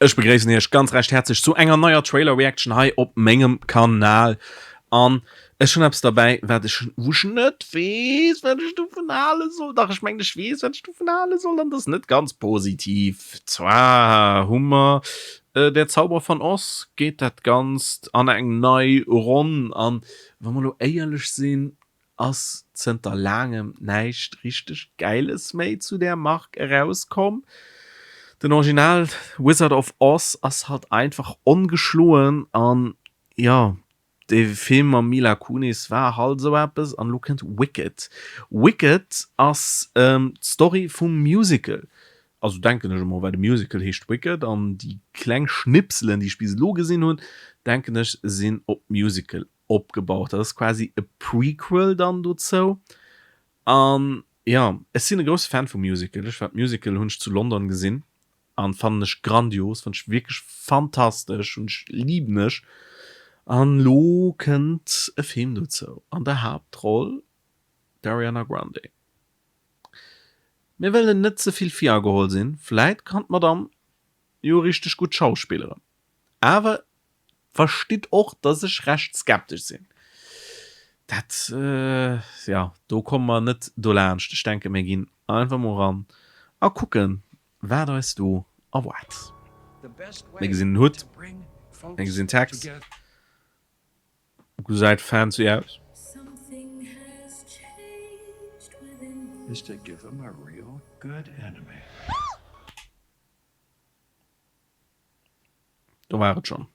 Ech begréissen iech ganz recht häerzlech zu enger neier Trailer Reaction hei op mengem Kanal an ech hunn eppes derbäi wat ech wou ech net weess wat ech dovun hale soll. Dach ech mengen ech weess wat ech dovun hale soll an dat ass net ganz positiv. Zwar hu mer Der Zauberer von Oz geet dat Ganzt an eng nei Ronn an wa mer elo éierlech sinn ass zënter laangem näischt richteg Gäiles méi zu där Mark erauskomm. Den Original Wizard of Oz ass halt einfach ongeschloen an jo, dee Film mam Mila Kunis war halt esou eppes an elo kënnt Wicked. Wicked ass d'Story vum Musical, also denken ech emol, well de Musical heescht Wicked an déi kleng Schnipselen déi ech bis elo gesinn hunn, denken ech sinn op Musical opgebaut. Dat ass quasi e Prequel dann dozou. An jo, ech sinn e grousse Fan vum Musical. Ech war d'Musical hunn ech zu London gesinn an fannen ech grandios, fannen ech wierklech fantastesch, hunn ech, liben ech. An lo kënnt e Film dozou, an der Haaptroll d'Ariana Grande. Mir wëllen net ze vill virageholl sinn, vläit kann d'Madame jo richteg gutt schauspilleren, awer Verstitt och, dass ech recht skeptesch sinn. Dat, jo, do komme mer net dolaanscht. Ech denken, mir ginn einfach mol eran a kucken, wat eis do erwaart. Mir gesinn den Hutt, mir gesinn Text. Gesäit fancy aus. Do war et schon.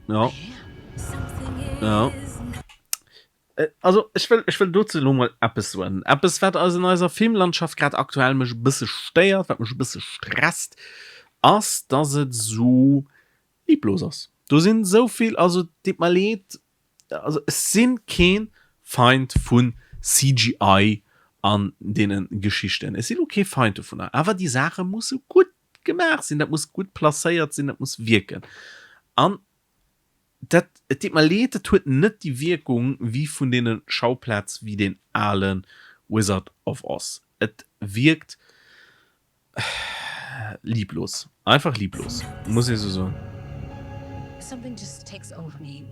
Ja. Ja. Also ech wëll, ech wëll dozou elo mol eppes soen. Eppes, wat eis an eiser Filmlandschaft grad aktuell mech e bësse stéiert, wat mech e bësse stresst, ass, dass et esou lieblos ass. Do sinn esou vill, also et deet mer leed, Also ech sinn keen Feind vun CGI an deenen Geschichten. Ech sinn lo kee Feind dovunner, awer déi Saache musse gutt gemaach sinn, dat muss gutt placéiert sinn, dat muss wierken. An dat, et deet mer leed, dat huet net déi Wierkung wéi vun deene Schauplaz wéi deen ale Wizard of Oz. Et wierkt Lieblos, einfach lieblos, muss ee sou soen. Something just takes over me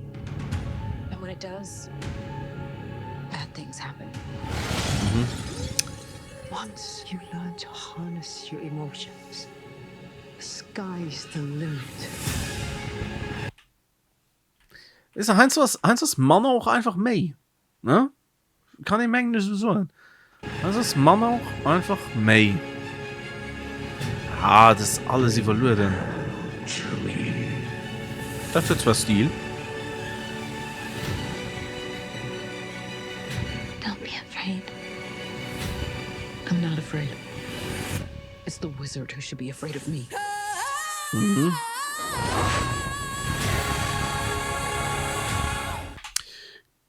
and when it does, bad things happen. Once you learn to harness your emotions, the sky's the limit. Weess de, heiansdo ass, heiansdo ass manner och einfach méi, ne? Kann ee mengen ech esou soen. Das ass manner och einfach méi. Ah, das ist alles iwwerlueden. Dat huet zwar Stil. Don't be afraid. I'm not afraid. It's the wizard who should be afraid of me. Mhm.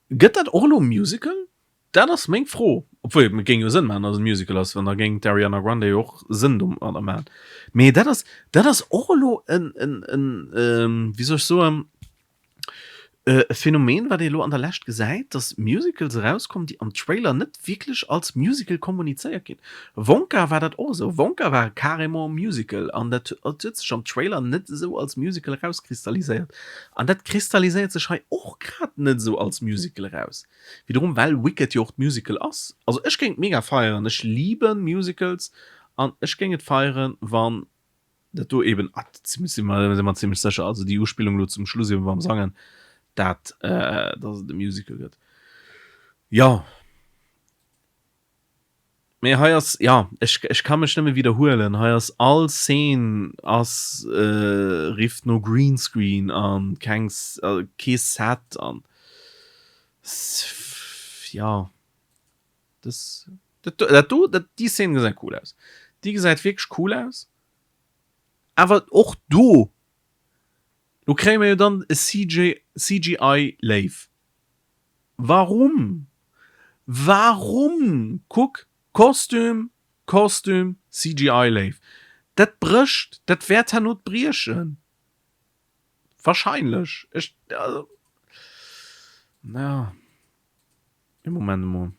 Gëtt dat och elo e Musical? Dat ass meng Fro. Obwuel, et géing jo Sënn maachen, datt et e Musical ass, well da géing d'Ariana Grande jo och Sënn domadder maachen. Mee dat ass, dat ass och elo en, en, en, wéi soll ech soen, e Phänomen, wat ee elo an der Lescht gesäit, datt Musicals erauskommen, déi am Trailer net wierklech als Musical kommunizéiert ginn. Wonka war dat och esou. Wonka war carrément e Musical an dat huet sech am Trailer net esou als Musical erauskristalliséiert. An dat kristalliséiert sech hei och grad net esou als Musical eraus. Wiederum well Wicked jo och d'Musical ass. Also ech géing et mega feieren, ech liben Musicals an ech géing et feieren wann dat do eben, ah dat si si mer zimlech sécher, also déi Uspillung elo zum Schluss eben beim Sangen, dat dass et e Musical gëtt. Jo. Mee hei ass, ja, ech, ech ka mech nëmme widderhuelen, hei ass all Szene ass, rifft no Greenscreen an keng, kee Set an, ja, dës, dat do, dat do, dat, déi Szene gesäit cool aus. Déi gesäit wierklech cool aus, awer och do, do kréie mer jo dann e CG, CGI-Léiw. Warum? Warum? Kuck, Kostüm, Kostüm, CGI-Léiw. Dat brécht, dat wäert herno briechen. Wahrscheinlech. Ech, also, ja, ee Moment emol.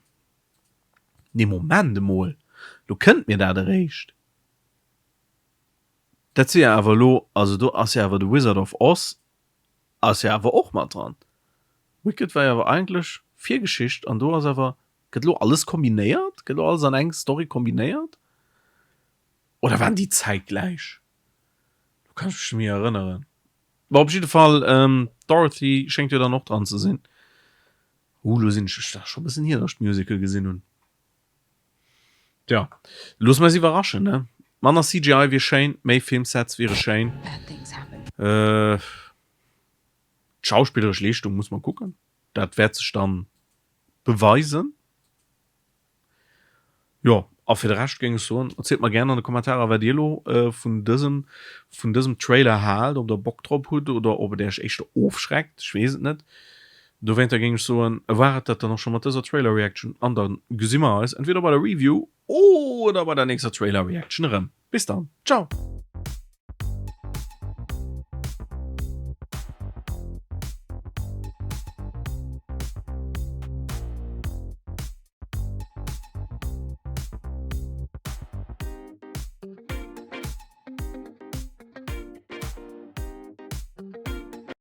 Nee Moment emol, lo kënnt mir dat eréischt. Dat si jo awer elo, also do ass jo awer de Wizard of Oz ass jo awer och mat dran. Wicked war jo awer eigentlech Virgeschicht an do ass awer, gëtt elo alles kombinéiert? Gëtt elo alles an eng Story kombinéiert? Oder waren déi zäitgläich? Do kann ech mech net méi erënneren. Bon, op jidde Fall, d'Dorothy schéngt jo dann och dran ze sinn. Uh, lo sinn ech, ech war scho bëssen hier, datt ech d'Musical gesinn hunn. Tja, loosse mer eis iwwerraschen, ne? Manner CGI wier schéin, méi Filmsets wiere schéin. Äh, d'schauspilleresch Leeschtung muss mer kucken, dat wäert sech dann beweisen. Jo, a fir de Rescht géing ech soen, erzielt mer gären an de Kommentarer, wat dir elo vun dësem, vun dësem Trailer haalt, ob der Bock drop hutt oder ob et iech éischter ofschreckt, ech weess et net. Dowéinter géing ech soen, war et dat dann och scho mat dëser Trailer Reaction an da gesi mer eis entweder bei der Review oder bei der nächster Trailer Reaction erëm. Bis dann, ciao!